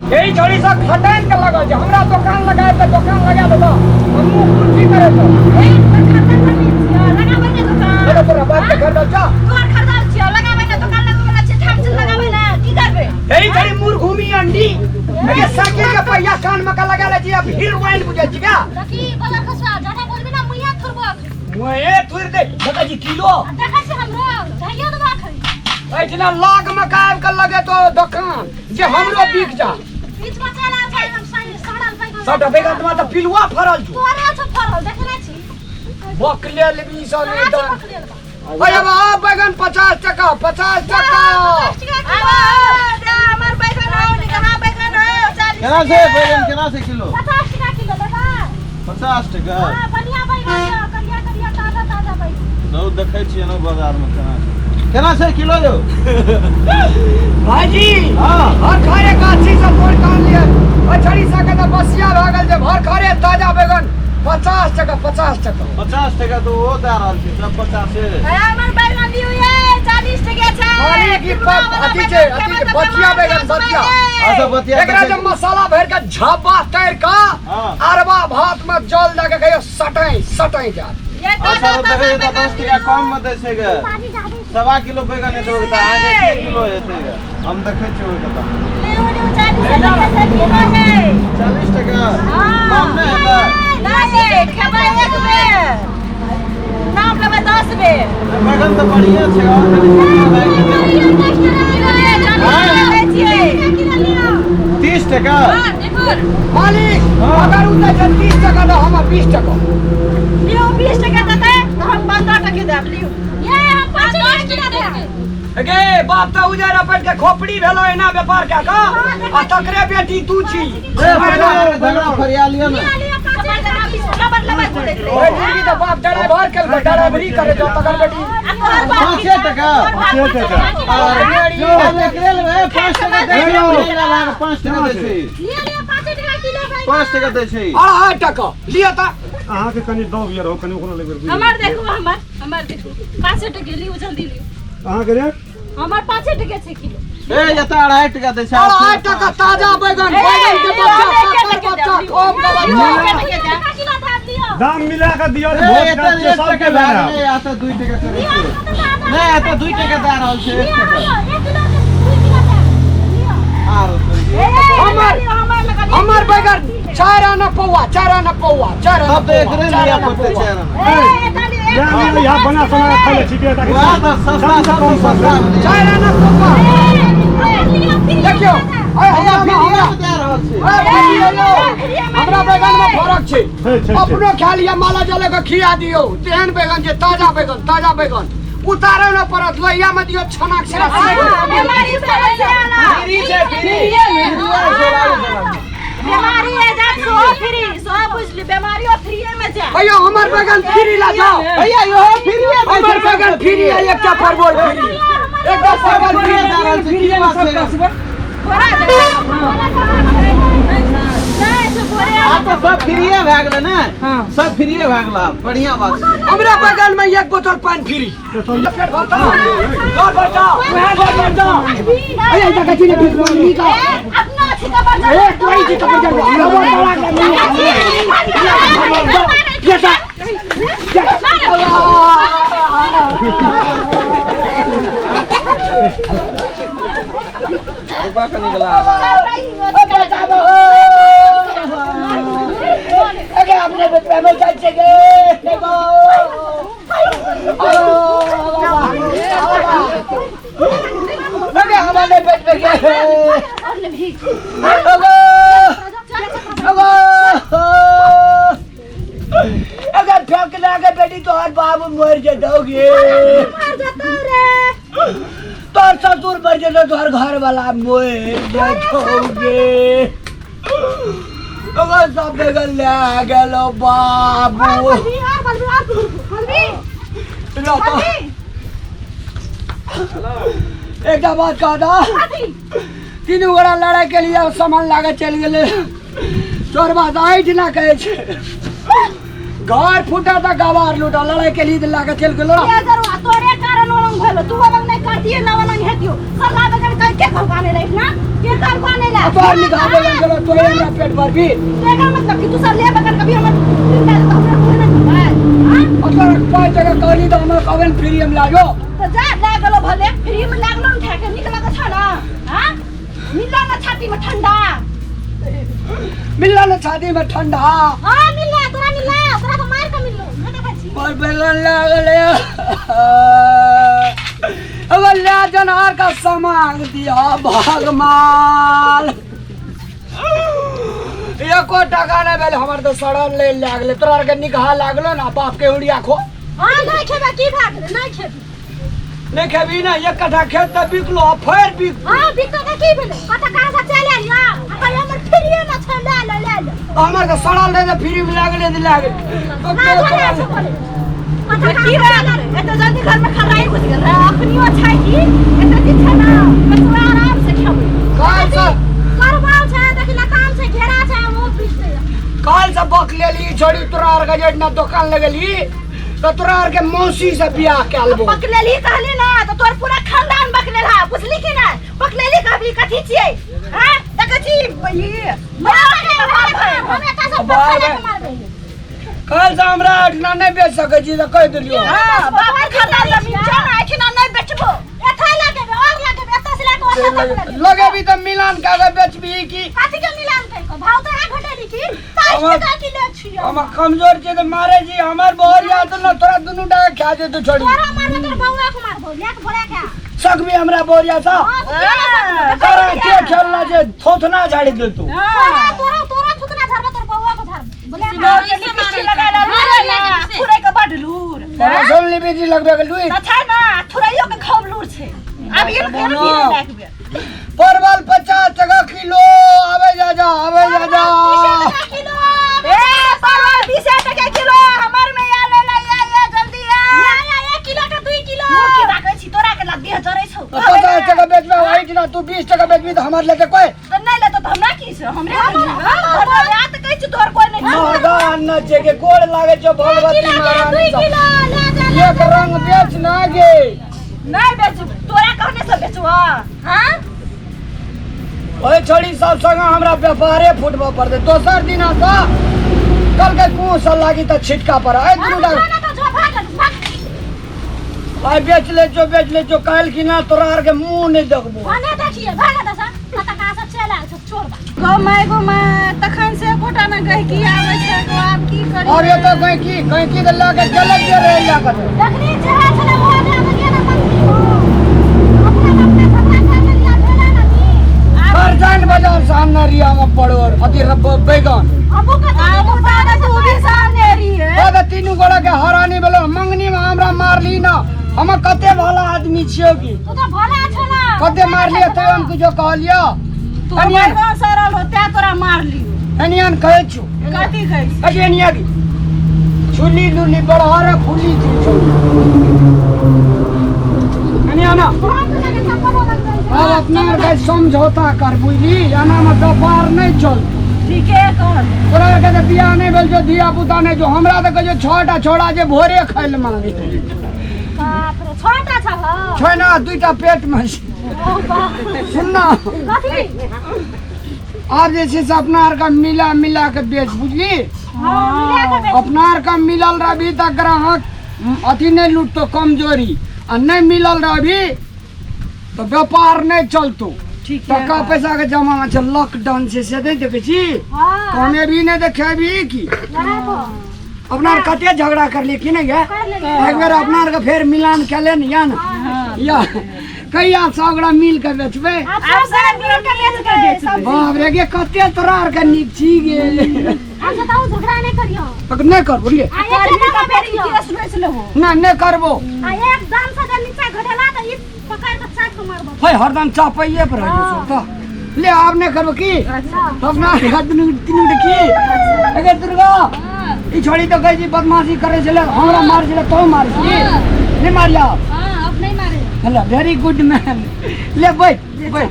एही छड़ी से खटैन के लगल छै हमरा दोकान लगाए तऽ दोकान लगा देलऽ हम मुँह कुर्सी करे तो ए तोर खरीदल जमीन छियौ लगाबै ने दोकान अरे तोरा बाप के खरीदल छौ तोर खरीदल छियौ लगाबै ने दोकान लगबै वाला छै ठाम से लगाबै ने की करबै एही छड़ी मुर घूमी अंडी अरे साइकिल के पहिया कान में का लगा ले छी अब हीरोइन बुझै छी का देखी बजार खसवा जादा बोलबी ना मुइया थुरबो अखन मुँहे थुर दे देखै छी किलो आ देखै छी हमरो धैया देबो अखन एहिठिना लाग में का आबि के लगे तो दोकान जे हमरो बिक जा बीच में चल आयल छै हम सही सड़ल बैगन सबटा बैगन तुम्हारा तऽ पिलुआ फरल छौ तोरे छौ फरल देखे नै छी बकले लेबी सब कहाँ एकदम छौ पकड़ेल बा अरे बाबा बैगन 50 टका, 50 टका। 50 टका किलो। दे हमर बैगन हौ निकहा बैगन हौ 40। केना छै बैगन, केना छै किलो? 50 टका किलो दादा। 50 टका? हाँ, बढ़िया बैगन छौ, करिया करिया, ताजा ताजा बैगन। बहुत देखै छियै ने बाजारमे। केना छै, केना छै किलो यौ? भाईजी। हाँ। हर खरे गाछी से तोड़ के आनलियै। अछड़ी से के तऽ बसिया भए गेल जे भर खरे ताजा बैगन 50 टका, 50 टका। 50 टका तऽ ओहो दए रहल छै, सब 50। हे हमर बैगन लियौ ये, 40 टका छै। खाली की अथी छै, अथी छै, बथिया बैगन, बथिया। अच्छा, बतिया। एकरा जे मसाला भरि के झाबा तर के अरबा भात में जल दऽ के कहियो सटाई सटाई जात। ये अच्छा। ताजा तऽ ताजा देखै छियै तऽ बैगन 10 टका कम मे दै छै गे। पानी जादे। 1.25 किलो बैगन हेतै ओहिके तऽ अहाँके 1 किलो हेतै गे। हम देखै छियै ओहिके तऽ। लियौ लियौ, 40 टका से किलो छै। 40 टका? हाँ। कम नहि हेतै? नहि खेबै, एक बेर नाम लेबै 10 बेर। बैगन तऽ बढ़िआँ छै, आओर कनि सस्ता भए गेलै। 40 टका दै छियै। 30 टका? मालिक। हाँ। अगर उ दै छै 30 टका तऽ हम 20 टका। लियौ, 20 टका देतै तऽ हम 15 टके देब, लियौ। ये हम 5 टका देब। गे बाप तऽ उजर अपन के खोपड़ी भेलो एना व्यापार कए कऽ आ तकरे बेटी तू छी। ए, झगड़ा फरिया लिअ ने। लिया 5 टका। ओहि जिंदगी तऽ बाप ड्राइवर केलको, ड्राइवरी करे जो तकर बेटी। 5 टका? एकरे लेबै, 5 टका दै छै, 5 टका दै छै। लिया लिया, 5 टका किलो बैगन। 5 टका दै छै। 2.5 टका लिअ तऽ। अहाँके कनि दब यऽ रहू, कनि ओकरो लेबै। हमर देखू, हमर हमर देखू, 5 टके लियौ, जल्दी लियौ। अहाँके रेट? हमर 5 टके छै किलो। ए, एतऽ 2.5 टका दै छै। 2.5 टका ताजा बैगन, बैगन के बच्चा, सत्तर बच्चा, खूब के बच्चा। किलो दाम लियौ। दाम मिला कऽ दिअ। ए, भोज एतऽ काज छै, 1 टका सबके भए भेला। गेलै, एतऽ 2 टका करै छै। नहि, एतऽ 2 टका दए रहल छै, 1 टका। 1 किलो के 2 किलो दाम लियौ। आरो हमर हमर बैगन 4 आना पौआ, 4 आना पौआ, 4 आना तब तऽ पौआ, एकरे 4 लिअ आना पड़तै। पौआ। 4 आना। जा लिअ, यहाँ बना सोना कऽ खाइ ले छिकै ताकि वएह तऽ सस्ता, सब तऽ सस्ता भेलै। 4 आना पौआ। देखियौ, अय भैया, हमरा हमरा फ्रीए मे दए रहल छै। अय भाभी, हेलो, हमरा बैगन में फरक छै। छै, छै, छै। अपनो खा लिअ, माला जले के खिया दियौ, तेहन बैगन छै, ताजा बैगन, ताजा बैगन। उतारे न पड़त, लोहिया में दियौ, छनाक से। बीमारी से फ्री छै, फ्री। बीमारी है जात सो फ्री सो बुझली, बीमारियो फ्रीए में जा। भैया, हमर बैगन फ्री ला जाओ। भैया, इहो फ्रीए दै छै। हमर बैगन फ्री है, एकटा परवल फ्री, एकटा परवल फ्रीए फ्री। दए रहल छै, की बात छै? आब तऽ सब फ्रीए भए गेलै ने, सब फ्रीए भए गेलै आब, बढ़िआँ बात छै। हमरा बगल में एक बोतल पानी फ्री। पेट भरता, घर भरता, घर भरता। अरे ऐसा कथी ने फिर मम्मी का अपना छी तऽ बड़। ए कोई चीज तो बजल हमरा बड़ा बड़ा ये सा रुपा कनि गेला। अगे अपने बेटवा में जाइ छै गे, देखो। अगे हमारे पेट में गे। अगे अगे अगर फेंक के बेटी, तोहर बाबू मर जेतौ गे। मर जेतौ रे। तोहर ससुर मर जेतौ, तोहर घर वाला मर जेतौ गे। अगर सब बेगन ले गेलो बाबू। लो तो एकटा बात कह दा, तीनू गोरा लड़ाई के लिए सामान लागे चलि गेलै। चोरबा तऽ एहिठिना कहै छै, घर फूटा तऽ गवार लूटा। लड़ाई के लिए लागे चलि गेलो। तोरे कारण भेलो तू अलग नहीं करतिए ना अलग हेतियो सरला बगल कह के भगवाने रही ना के करवाने ला तोहर निकाह बगल गेलो तोरे हमरा पेट भरबी। तेरा मतलब कि तू सरले बगल कभी हमर जिंदा तो हमरा कोई नहीं खबाय। हां और तोरा 5 टका कहली तो हमरा कहबे फ्री में लागो। तो जा लागलो भले फ्री में लागलो न खाके निक लगत छ ना। हां मिलला ना छाती में ठंडा, मिलला ना छाती में ठंडा। हां मिलला तोरा, मिलला तोरा तो मार के मिललो न देखै छी। पर बेलन लागल अगर ले जनहार का सामान दिया भगमाल एको टका नहीं भेल हमर तो सड़ल ले लागले। तोरा के निकाह लागलो ना बाप के उड़िया खो। हां नहीं खेबे की भाग नहीं खेबी। नहीं खेबी ना एक कट्ठा खेत त बिकलो फेर बिक। हां बिकतो त की भेलै कट्ठा कहां से चल आलिया आ कहियो हमर फ्रीए में छै ले ले ले ले। हमर तो सड़ल रहे फ्री में लागले नहीं लागले तो ना भले छै भले कट्ठा की कहां से भेल एते जल्दी घर में खराई घुस गेल रहे अखनियो छै की एते दिन छै ना बचवा आराम से खेबै। काल से करबाव छै देखि लताम छै घेरा छै वो पीसते। काल से बक लेली छोड़ी तोरा आर के जे ना दुकान लगेली तो तोरा आर के मौसी से बियाह के अलबो। बकलेली कहली ना तो तोर पूरा खानदान बकलेल हा बुझली कि ना। बकलेली कहबी कथी छियै हां देखै छी ई हम एता सब बाप बकलेल रे। के मारबै। काल से हमरा अठना नहीं बेच सकै छी त कह देलियो। हां बाप खानदान जमीन छै ना एखना नहीं बेचबो। एथा लगेबे और लगेबे एता से लाके ओता तक लगेबे। लगेबी त मिलान का के बेचबी की कथी के मिलान कहि के भाव तो घटेली की 60 टका किलो छियो। हम कमजोर छी त मारे छी हमर बोरिया त न तोरा दुनू टाका खा जेतौ छोड़ी। तोरा मारबो तोर बौआ के मारबो लेक भोरा के सकबी हमरा बोरिया सा तोरा के खेलना जे थोथना झाड़ी देतौ। तोरा तोरा तोरा थोथना झाड़बो तोर बौआ के झाड़बो बोले थुरै के बड लूर तोरा सुन ली बीजी लगबे के लुई त छै ना थुरैयो के खूब लूर छै। अब ये फेर भी लगबे परवल 50 टका किलो आवे जा जा आवे जा जा। किलो ए परवल 20 टका किलो हमर में या ले ले या या जल्दी आ। या या 1 किलो के 2 किलो मुँह की ताकै छी तोरा के लग देह जरै छौ। 50 टका बेचबे वही ना तू 20 टका बेचबी त हमर लेते कोई त नहीं लेतो त हमरा की छै हमरे घर में आ त कहै छी तोहर कोई नहीं। महगा अन्न छै के गोड़ लागे छौ भगवती किलो के महारानी 2 किलो ले जा ले। एक रंग बेच ना गे। नहीं बेचब तोरा कहने से बेचबो। हां ओए छोड़ी सब संग हमरा व्यापारे फुटबो पड़ते दोसर दिन सा कल के कुस लागी त छिटका पर ए दुनू ना डा ना तो जो भाग भाग आइ बेच ले जो काल की ना तोरा आर के मुंह नहीं देखबो। भने देखिए भाग दसा कत कहां से चल आयल छौ चोर बा। गौ my go my तखन से एकोटा ने गहकी आबै छै गो आब की करी। और ये तो गहकी गहकी त लके चलत जे रहे लागत देखनी चेहरा छले वो आदमी आबै ना मंत्री हो अपना अपना झगड़ा कर लिया भेला ना नी। करजान बाजार सामने रिया में पड़ोर अति रब बैगन अबू के आबू दादा तू भी सामने रही है। ओ तीनू गोड़ा के हरानी भेलो मंगनी में हमरा मारली ना हम कते भला आदमी छियो की तू तो भला छला कते मारलिए तैयो हम किछो कहलियो। तू हमर गाँव सरल होते तोरा मारलियो। एनियन कहै छु कथी कहै छी अरे एनिया की छुली लुली बड़हर फुली छी छौ एनिया ना अब अपना आर के समझौता कर बुझली एना में व्यापार नहीं चल। ठीके कहल तोरा आर के तऽ बियाह नहीं भेल छौ धिया पुता नहीं छौ हमरा तऽ कहै छौ 6टा छोड़ा जे भोरे खाइ लए मांगे बाप रे 6टा छ छै ना 2टा पेट में छै। ओ बाप सुन ना कथी आब जे छै से अपना आर के मिला मिला के बेच बुझली। हां मिला के बेच अपना आर के मिलल रहबी तऽ ग्राहक अथी नहीं लूटतो कमजोरी आ नहीं मिलल रहबी तो व्यापार नहीं चलतो। ठीक टका पैसा के जमाना छै लॉकडाउन छै से नहीं देखै छी हां कमेबी नहीं देखेबी की वएह तो अपना आर कते झगड़ा करली की नहीं गे। कर लेलियै। एक बेर अपना आर के फेर मिलान केले ने या ना या कहिया सब गोरा मिल के बेचबै। आब सब मिल के बेच के बेचबै। बाप रे गे कते तोरा आर के नीक छी गे। आब बताउ झगड़ा नहीं करियो। तक नहीं कर बुझलिए। आ एक करबी दाम तऽ फेर बेचियो। केस बेच लेबो। ना नहीं करबो। आ एक दाम से जे नीचा घटेला तऽ ई पकड़ के चाट के मारबो। है हरदम चापैये पर रहै छै तऽ ले आब नहीं करबो की तब ना दुनू तीनू की अगर दुर्गा ई छोड़ी तो कहै छी बदमाशी करै छलै हमरा मार छलै तो मार छी नहीं मारिया। हां अब नहीं मारे। हेलो वेरी गुड मैन ले बैठ बैठ।